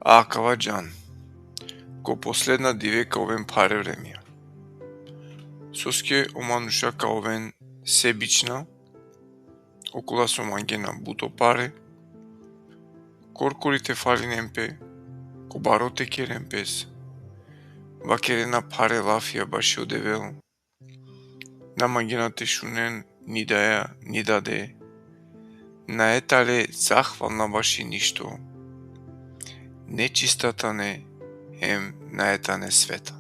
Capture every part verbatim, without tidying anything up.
A akava džan, ko posledna dive ka oven phare vremja. Soske o manuša ka oven sebična, okola so mangena buto pare, korkori te falinen pe, ko baro te keren pes, vakerena phare lafija bašo Devel, na mangena te šunen ni daja, ni dade, nae tane zahvalna baši ništo, nečista tane, hem nae tane sveta.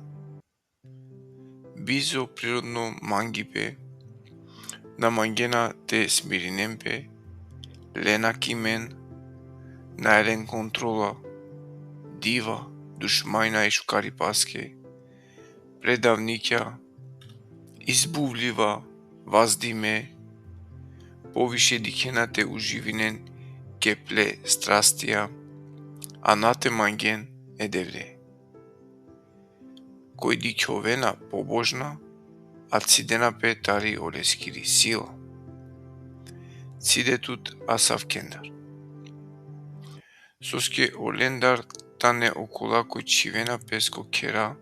Bizo prirodno mangipe, na mangena te smirinen pe, lena ki men, nae len kontrola, diva, dušmajna i šukaripaske, predavnikja, izbuvliva, vazdime, poviše dikhena te uživinen ke ple strastija, a na te mangen e Devle. Koj dikhovena pobožna, a cidena pe tari oleskiri sila. Cide tut asavkendar. Soske olendar tane okola koj čhivena pes ko khera,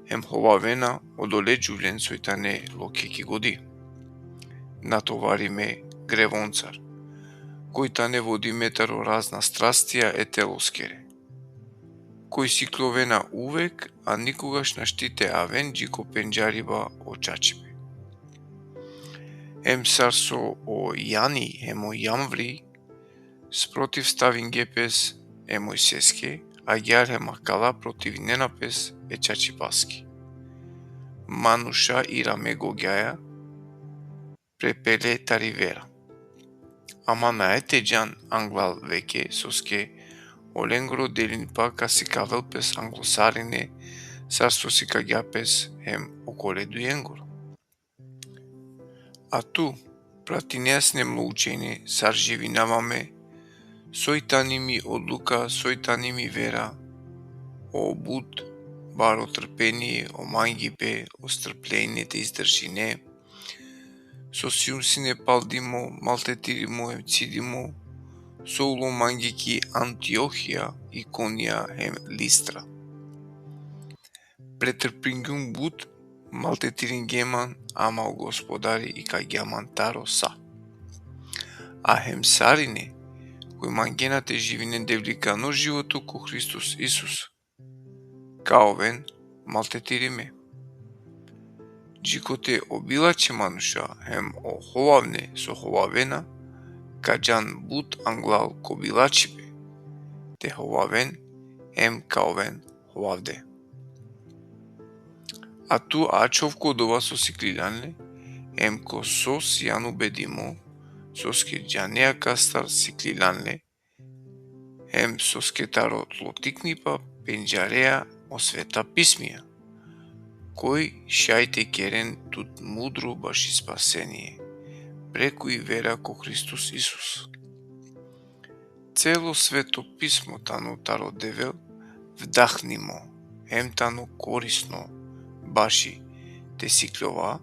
hem hovavena odole džuvlen soj tane lokhe ki godi, natovarime grevoncar, koj tane vodime taro razna strastija e teloskere, koj siklovena uvek, a nikogaš našti te aven dži ko pendžariba o čačipe. Hem sar so o Jani hem o Jamvri sprotivstavingje pes e Mojseske, agjaar hem akala protivinena pes e čačipaske. Manuša irame gogjaja, prepele tari vera. Ama nae te džan anglal veke, soske olengoro delinpa ka sikavel pes anglo sarine, sar so sikagja pes hem okole dujengoro. A tu, pratinea sine mlo učenje, sar živinava me, soj tani mi odluka, soj tani mi vera, o but baro trpenie, o mangipe, o strplenie te izdržine, so sijum sine paldimo, maltretirimo hem cidimo, so ulo mange ki Antiohija, Ikonija hem Listra. Pretrpingjum but, maltretiringje man, ama o Gospodari ikagja man taro sa. A hem sarine koj mangena te živinen devlikano životo ko Hristos Isus, ka oven maltretirime. Dži kote o bilačhe manuša hem o hovavne so hovavena, ka džan but anglal ko bilačhipe, te hovaven hem ka oven hovavde. A tu ačhov ko dova so siklilan le, hem ko so sijan ubedimo, soske džanea kastar siklilan le, hem soske taro tlo tiknipa pendžarea o Sveta Pismija, koj šaj te keren tut mudro baši spasenie, preku i vera ko Hristos Isus. Celo Sveto Pismo tano taro Devel vdahnimo, hem tano korisno baši te sikljova,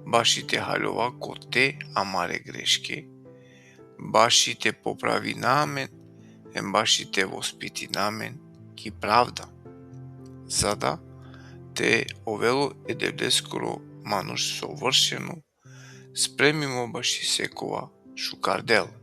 baši te haljova kote amare greške, baši te popravina amen, hem baši te vospitina amen ki pravda, za da te ovelo e Devleskoro manuš sovršeno, spremimo baši sekova šukar delo.